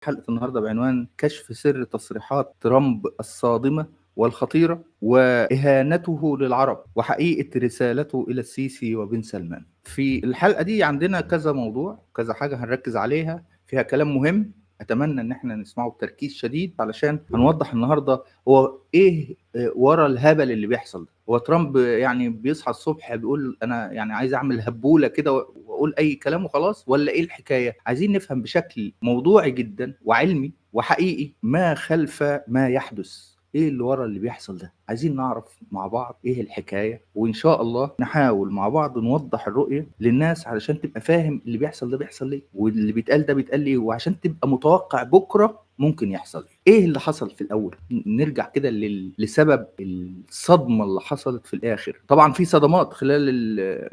حلقة النهاردة بعنوان كشف سر تصريحات ترامب الصادمة والخطيرة وإهانته للعرب وحقيقة رسالته إلى السيسي وبن سلمان. في الحلقة دي عندنا كذا موضوع، كذا حاجة هنركز عليها، فيها كلام مهم أتمنى إن احنا نسمعه بتركيز شديد علشان هنوضح النهاردة هو إيه ورا الهبل اللي بيحصل ده. هو ترامب يعني بيصحى الصبح بيقول أنا يعني عايز أعمل هبولة كده وأقول أي كلام وخلاص، ولا إيه الحكاية؟ عايزين نفهم بشكل موضوعي جدا وعلمي وحقيقي ما خلف ما يحدث، إيه اللي ورا اللي بيحصل ده؟ عايزين نعرف مع بعض إيه الحكاية، وإن شاء الله نحاول مع بعض نوضح الرؤية للناس علشان تبقى فاهم اللي بيحصل ده بيحصل ليه، واللي بيتقال ده بيتقال ليه، وعشان تبقى متوقع بكرة ممكن يحصل إيه اللي حصل في الأول. نرجع كده لسبب الصدمة اللي حصلت في الآخر. طبعا في صدمات خلال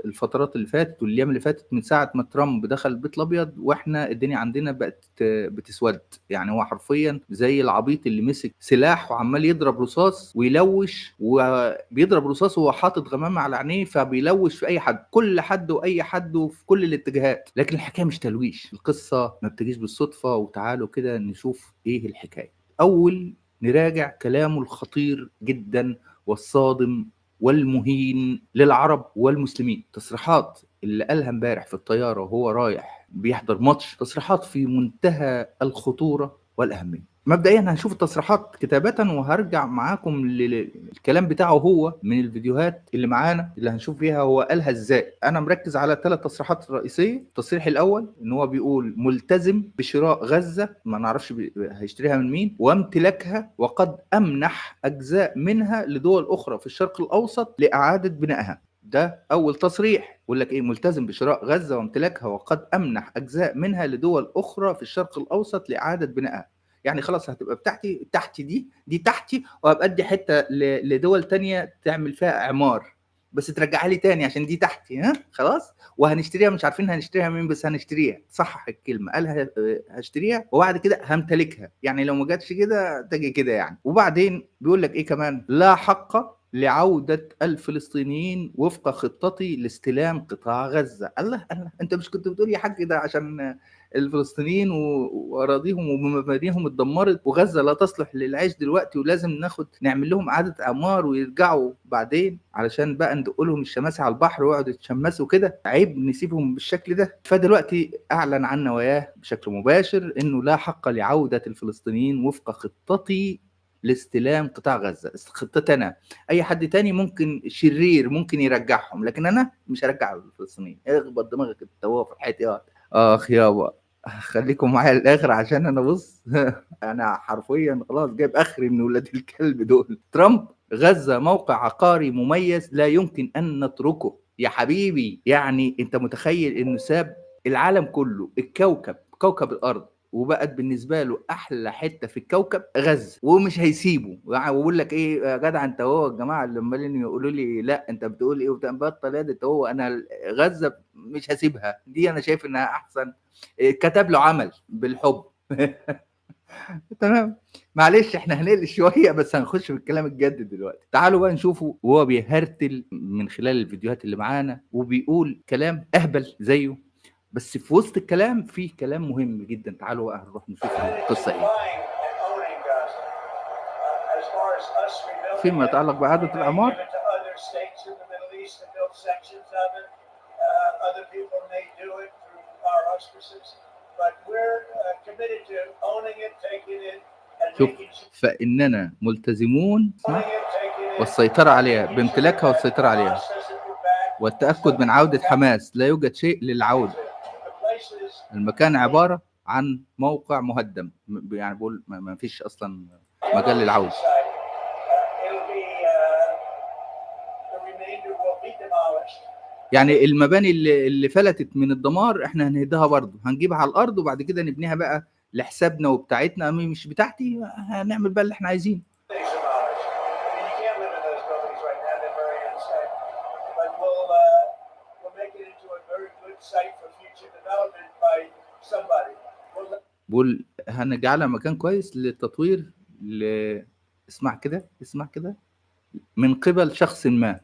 الفترات اللي فاتت والأيام اللي فاتت من ساعة ما ترامب دخل البيت الأبيض، وإحنا الدنيا عندنا بقت بتسود. يعني هو حرفيا زي العبيط اللي مسك سلاح وعمال يضرب رصاص ويلوش، وبيضرب رصاص وهو حاطط غمامة على عينيه، فبيلوش في أي حد، كل حد وأي حد وفي كل الاتجاهات. لكن الحكاية مش تلويش، القصة ما بتجيش بالصدفة. وتعالوا كده نشوف إيه الحكاية. أول نراجع كلامه الخطير جدا والصادم والمهين للعرب والمسلمين. تصريحات اللي قالها امبارح في الطيارة وهو رايح بيحضر ماتش، تصريحات في منتهى الخطورة والأهمية. مبدئيا هنشوف التصريحات كتابة، وهرجع معاكم للكلام بتاعه هو من الفيديوهات اللي معانا اللي هنشوف فيها هو قالها ازاي. انا مركز على 3 تصريحات رئيسية. التصريح الاول ان هو بيقول ملتزم بشراء غزة، ما نعرفش هيشتريها من مين، وامتلاكها، وقد امنح اجزاء منها لدول اخرى في الشرق الاوسط لاعادة بنائها. ده اول تصريح، يقول لك ايه؟ ملتزم بشراء غزة وامتلاكها وقد امنح اجزاء منها لدول اخرى في الشرق الاوسط لاعادة بنائها. يعني خلاص هتبقى بتاعتي، تحتي دي تحتي، وهبقى ادي حتة لدول تانية تعمل فيها اعمار، بس ترجعها لي تاني عشان دي تحتي، ها خلاص. وهنشتريها، مش عارفين هنشتريها مين، بس هنشتريها. صحح الكلمة، قالها هشتريها وبعد كده همتلكها، يعني لو ما جاتش كده تجي كده يعني. وبعدين بيقول لك ايه كمان؟ لا حق لعودة الفلسطينيين وفق خطتي لاستلام قطاع غزة. الله الله، انت مش كنت بتقول يا حاج ده عشان الفلسطينيين واراضيهم ومبانيهم اتدمرت وغزة لا تصلح للعيش دلوقتي، ولازم ناخد نعمل لهم اعادة اعمار ويرجعوا بعدين علشان بقى ندق لهم الشماسي على البحر ويقعدوا يتشمسوا كده، عيب نسيبهم بالشكل ده. فدلوقتي اعلن عن نواياه بشكل مباشر انه لا حق لعودة الفلسطينيين وفق خطتي لاستلام قطاع غزة. خطتي أنا، أي حد تاني ممكن شرير ممكن يرجعهم، لكن أنا مش هرجع الفلسطينيين. اخبط دماغك انت وهو في الحيط يا آخ يابا. خليكم معايا للآخر عشان أنا بص أنا حرفيا خلاص جايب آخري من ولاد الكلب دول. ترامب: غزة موقع عقاري مميز لا يمكن أن نتركه. يا حبيبي، يعني أنت متخيل إنه ساب العالم كله، الكوكب، كوكب الأرض، وبقت بالنسبة له احلى حتة في الكوكب غزة، ومش هيسيبه. ويقول لك ايه يا جدع انت هو، الجماعة اللي عمالين يقولوا لي لا انت بتقول ايه وبتاع، بطل يا انت هو، انا غزة مش هسيبها، دي انا شايف انها احسن. كتب له عمل بالحب تمام، معلش احنا هنقل شوية بس هنخش في الكلام الجد دلوقتي. تعالوا بقى نشوفه وهو بيهرتل من خلال الفيديوهات اللي معانا، وبيقول كلام اهبل زيه، بس في وسط الكلام في كلام مهم جدا. تعالوا بقى نروح نشوف القصة ايه. فيما يتعلق باعادة الاعمار، شوف، فإننا ملتزمون والسيطرة عليها، بامتلاكها والسيطرة عليها، والتأكد من عودة حماس. لا يوجد شيء للعودة، المكان عبارة عن موقع مهدم، يعني بقول ما فيش أصلا مجال للعودة. يعني المباني اللي فلتت من الدمار احنا هنهدها برضه، هنجيبها على الأرض وبعد كده نبنيها بقى لحسابنا وبتاعتنا، مش بتاعتي، هنعمل بقى اللي احنا عايزينه. بقول هنجعلها مكان كويس للتطوير اسمع كده، اسمع كده، من قبل شخص ما.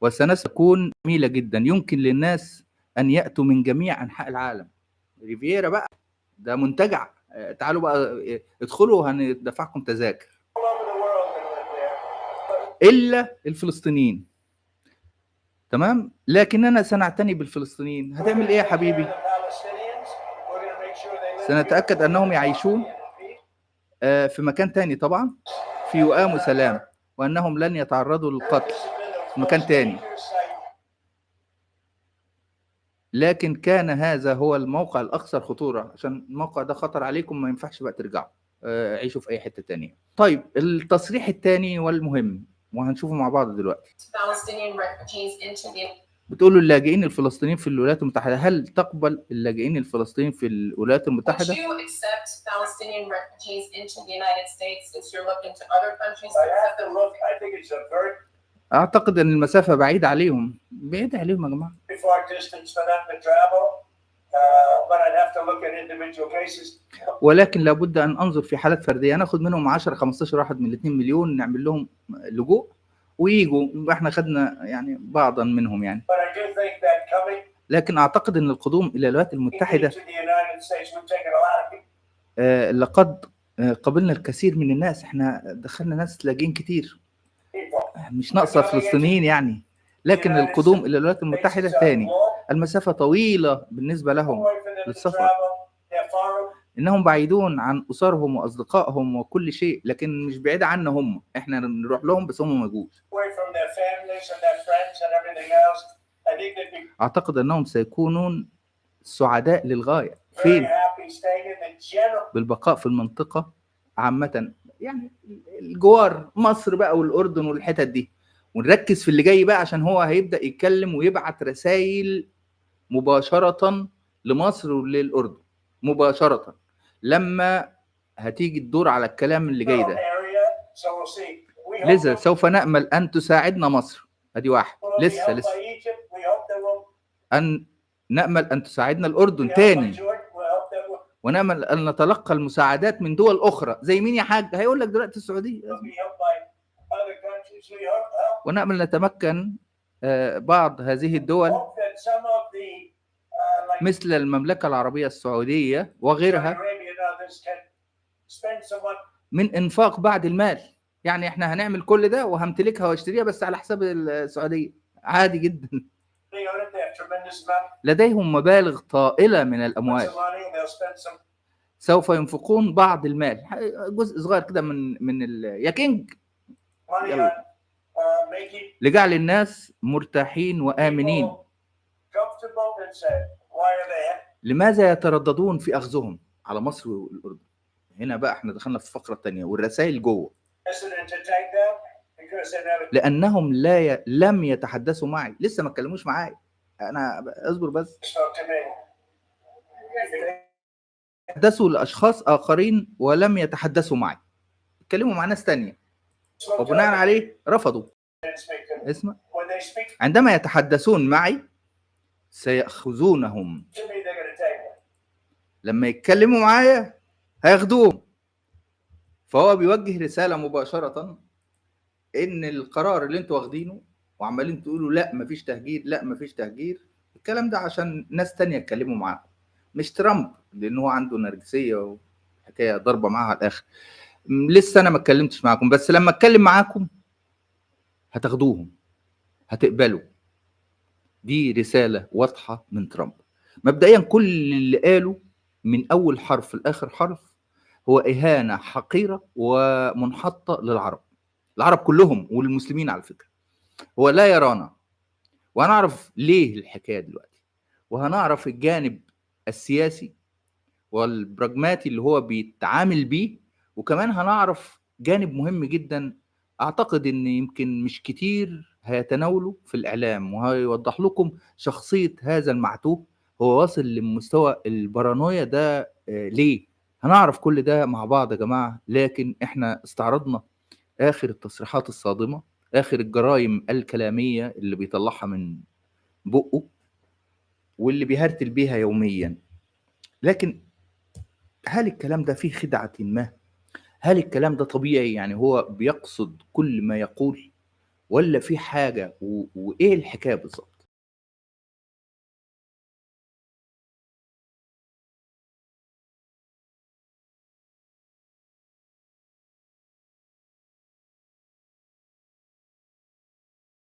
وسنكون جميلة جدا، يمكن للناس أن يأتوا من جميع أنحاء العالم. ريفيرا بقى ده منتجع، تعالوا بقى ادخلوا هندفعكم تذاكر، إلا الفلسطينيين. تمام، لكننا سنعتني بالفلسطينيين. هتعمل إيه يا حبيبي؟ سنتأكد أنهم يعيشون في مكان تاني طبعا، في وئام وسلام، وأنهم لن يتعرضوا للقتل في مكان تاني. لكن كان هذا هو الموقع الأكثر خطورة، عشان الموقع ده خطر عليكم، ما ينفعش بقى ترجعوا، عيشوا في أي حتة تانية. طيب التصريح التاني والمهم وهنشوفه مع بعض دلوقتي. بتقولوا اللاجئين الفلسطينيين في الولايات المتحدة، هل تقبل اللاجئين الفلسطينيين في الولايات المتحدة؟ أعتقد أن المسافة بعيدة عليهم، بعيدة عليهم يا جماعة. ولكن لابد أن أنظر في حالات فردية، ناخد منهم 10 15 واحد من 2 مليون نعمل لهم لجوء ويجوا، يبقى احنا خدنا يعني بعضا منهم يعني. لكن أعتقد أن القدوم إلى الولايات المتحدة لقد قبلنا الكثير من الناس، احنا دخلنا ناس لاجئين كتير، مش ناقصة فلسطينيين يعني. لكن القدوم إلى الولايات المتحدة تاني المسافة طويلة بالنسبة لهم للسفر، إنهم بعيدون عن أسرهم وأصدقائهم وكل شيء، لكن مش بعيد عنا هم، إحنا نروح لهم بس هم ما يجوش. أعتقد أنهم سيكونون سعداء للغاية. فين؟ بالبقاء في المنطقة عامة، يعني الجوار مصر بقى والأردن والحتت دي. ونركز في اللي جاي بقى، عشان هو هيبدأ يتكلم ويبعت رسائل مباشرة لمصر وللأردن مباشرة لما هتيجي الدور على الكلام اللي جاي ده. لذا سوف نأمل أن تساعدنا مصر، أدي واحد لسه أن نأمل أن تساعدنا الأردن تاني، ونأمل أن نتلقى المساعدات من دول أخرى زي مين يا حاج؟ هيقول لك دلوقتي السعودية. ونأمل نتمكن بعض هذه الدول مثل المملكة العربية السعودية وغيرها من إنفاق بعض المال. يعني إحنا هنعمل كل ده وهمتلكها واشتريها بس على حساب السعودية، عادي جدا. لديهم مبالغ طائلة من الأموال، سوف ينفقون بعض المال، جزء صغير كده من يا كينج، يلا، لجعل الناس مرتاحين وآمنين. لماذا يترددون في أخذهم على مصر والأردن؟ هنا بقى احنا دخلنا في الفقرة الثانية والرسائل جوه. لأنهم لم يتحدثوا معي، لسه ما اتكلموش معايا، أنا أصبر بس. تحدثوا لأشخاص آخرين ولم يتحدثوا معي، اتكلموا مع ناس تانية وبناء عليه رفضوا. اسمع، عندما يتحدثون معي سيأخذونهم، لما يتكلموا معايا هياخدوهم. فهو بيوجه رسالة مباشرة إن القرار اللي انتوا واخدينه وعمالين تقولوا لا مفيش تهجير، لا مفيش تهجير، الكلام ده عشان ناس تانية يتكلموا معاكم، مش ترامب، لأن هو عنده نرجسية وحكاية ضربة معاها على الآخر. لسه أنا ما اتكلمتش معاكم، بس لما اتكلم معاكم هتاخدوهم، هتقبلوا. دي رسالة واضحة من ترامب. مبدئيا كل اللي قاله من أول حرف لآخر حرف هو إهانة حقيرة ومنحطة للعرب، العرب كلهم والمسلمين على فكرة. هو لا يرانا، وهنعرف ليه الحكاية دلوقتي، وهنعرف الجانب السياسي والبراجماتي اللي هو بيتعامل بيه، وكمان هنعرف جانب مهم جدا أعتقد إن يمكن مش كتير هيتناوله في الإعلام، وهيوضح لكم شخصية هذا المعتوه هو واصل لمستوى البارانويا ده ليه. هنعرف كل ده مع بعض يا جماعة. لكن احنا استعرضنا آخر التصريحات الصادمة، آخر الجرائم الكلامية اللي بيطلعها من بقه واللي بيهرتل بيها يوميا. لكن هل الكلام ده فيه خدعة ما؟ هل الكلام ده طبيعي؟ يعني هو بيقصد كل ما يقول ولا في حاجة، وإيه الحكاية بالظبط؟